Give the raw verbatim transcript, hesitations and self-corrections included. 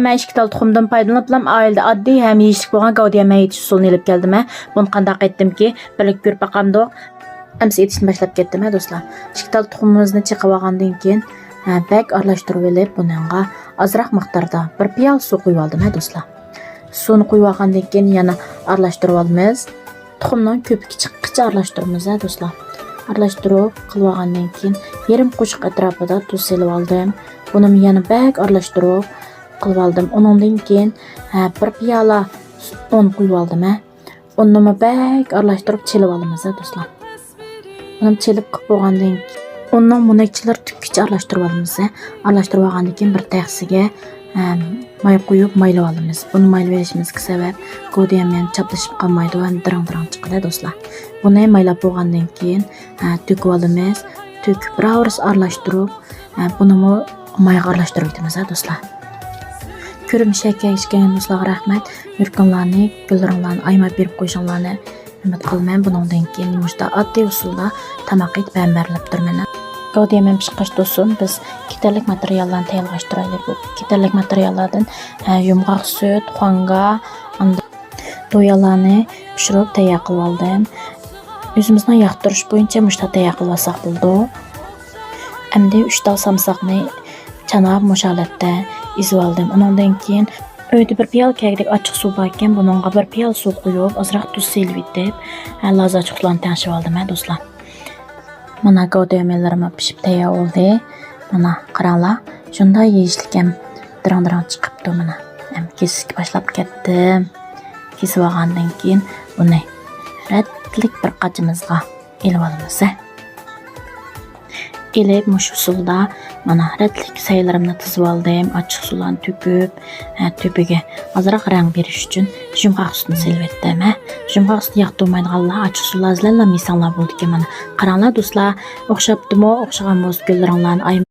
مەن ئىككى تال تۇخۇمدىن پايدىلىنىپلا ئائىلىدە ئاددىي ھەم يېيىشلىك بولغان گاۋدىيەمەن ئېتىش ئۇسۇلىنى ئېلىپ كەلدىم. بۇنى قانداق ئېتتىمكى، بىرلىكتە كۆرۈپ باقامدۇق. ئەمسە ئېتىشنى باشلاپ كەتتىم، ھە، دوستلار. ئىككى تال تۇخۇمىمىزنى چېقىۋالغاندىن كېيىن، ھە، بەك ئارىلاشتۇرۇۋېلىپ، بۇنىڭغا ئازراق مىقداردا بىر پىيالە سۇ قۇيۇۋالدىم، ھە، دوستلار. سۇنى قۇيۇۋالغاندىن كېيىن يەنە ئارىلاشتۇرۇۋالىمىز. تۇخۇمنىڭ كۆپۈكى چىققىچە ئارىلاشتۇرىمىز، ھە، دوستلار. ئارىلاشتۇرۇپ قىلىۋالغاندىن كېيىن، يېرىم قوشۇق ئەتراپىدا تۇز سېلىۋالدىم. بۇنىمۇ يەنە بەك ئارىلاشتۇرۇپ قىلىۋالدىم. ئۇنىڭدىن كېيىن، ھە، بىر پىيالە ئۇن قۇيۇۋالدىم، ھە. ئۇننىمۇ بەك ئارىلاشتۇرۇپ چېلىۋالىمىز، ھە، دوستلار. ئۇنىمۇ چېلىپ قىلىپ بولغاندىن كېيىن، ئۇننىڭ مونەكچىلىرى تۈگىگىچە ئارىلاشتۇرۇۋالىمىز، ھە. ئارىلاشتۇرۇۋالغاندىن كېيىن بىر تەخسىگە، ھە، ماي قۇيۇپ مايلىۋالىمىز. بۇنى مايلىۋېلىشىمىزغا سەۋەب، گاۋدىيەمەن چاپلىشىپ قالمايدۇ ھەم دىرىڭ-دىرىڭ چىقىدۇ، دوستلار. بۇنى مايلاپ بولغاندىن كېيىن، ھە، تۆكۈۋالىمىز. تۆكۈپ، بىراۋرىسى ئارىلاشتۇرۇپ، ھە، بۇنىمۇ مايغا ئارىلاشتۇرۇۋېتىمىز، ھە، دوستلار. كۆرۈنۈش كەلگەن دوستلارغا رەھمەت. يۈرىكىڭلارنى، گۈللىرىڭلارنى ئايىماي بېرىپ قويۇشۇڭلارنى ئۈمىد قىلىمەن. بۇنىڭدىن كېيىن مۇشۇنداق ئاددىي ئۇسۇلدا تاماق ئېتىپ ھەمبەرلەپ تۇرىمەن. گاۋدىيەمەن پىشقاچ تۇرسۇن، بىز كېتەرلىك ماتېرىياللارنى تەييارلاشتۇرايلى. بۇ كېتەرلىك ماتېرىياللاردىن، ھە، يۇمغاق سۈت، خۇاڭگا، ئاندىن دويالارنى پىشۇرۇپ تەييار قىلىۋالدىم. ئۆزىمىزنىڭ ياقتۇرۇشى بويىچە مۇشۇنداق تەييار قىلىۋالساق بولىدۇ. ئەمدى ئۈچ تال سامساقنى چاناپ مۇشۇ ھالەتتە ئېزىۋالدىم. ئۇنىڭدىن كېيىن ئۆيدە بىر پىيالە كەلگۈدەك ئاچچىق سۇ باركەن، بۇنىڭغا بىر پىيالە سۇ قۇيۇپ، ئازراق تۇز سېلىۋېتىپ، ھە، لازا ئاچچىقلارنى تەڭشىۋالدىم، ھە، دوستلار. مانا گاۋدىيەمەنلىرىمۇ پىشىپ تەييار بولدى. مانا قاراڭلار، شۇنداق يېيىشلىكەن، دىرىڭ-دىرىڭ چىقىپتۇ مانا. ھەم كېسىشكە باشلاپ كەتتىم. كېسىۋالغاندىن كېيىن بۇنى رەتلىك بىر قاچىمىزغا ئېلىۋالىمىز. ئېلىپ، مۇشۇ ئۇسۇلدا مانا رەتلىك سەيلىرىمنى تىزىۋالدىم. ئاچچىق سۇلارنى تۆكۈپ، ھە، تۆپىگە ئازراق رەڭ بېرىش ئۈچۈن يۇمغاق سۈتنى سېلىۋەتتىم، ھە. يۇمغاق سۈتنى ياقتۇرمايدىغانلار ئاچچىق سۇلار بىلەنلا يېسەڭلار بولىدىكەن، مانا. قاراڭلار، دوستلار، ئوخشاپتىمۇ؟ ئوخشىغان بولسا، گۈللىرىڭلارنى ئايىماي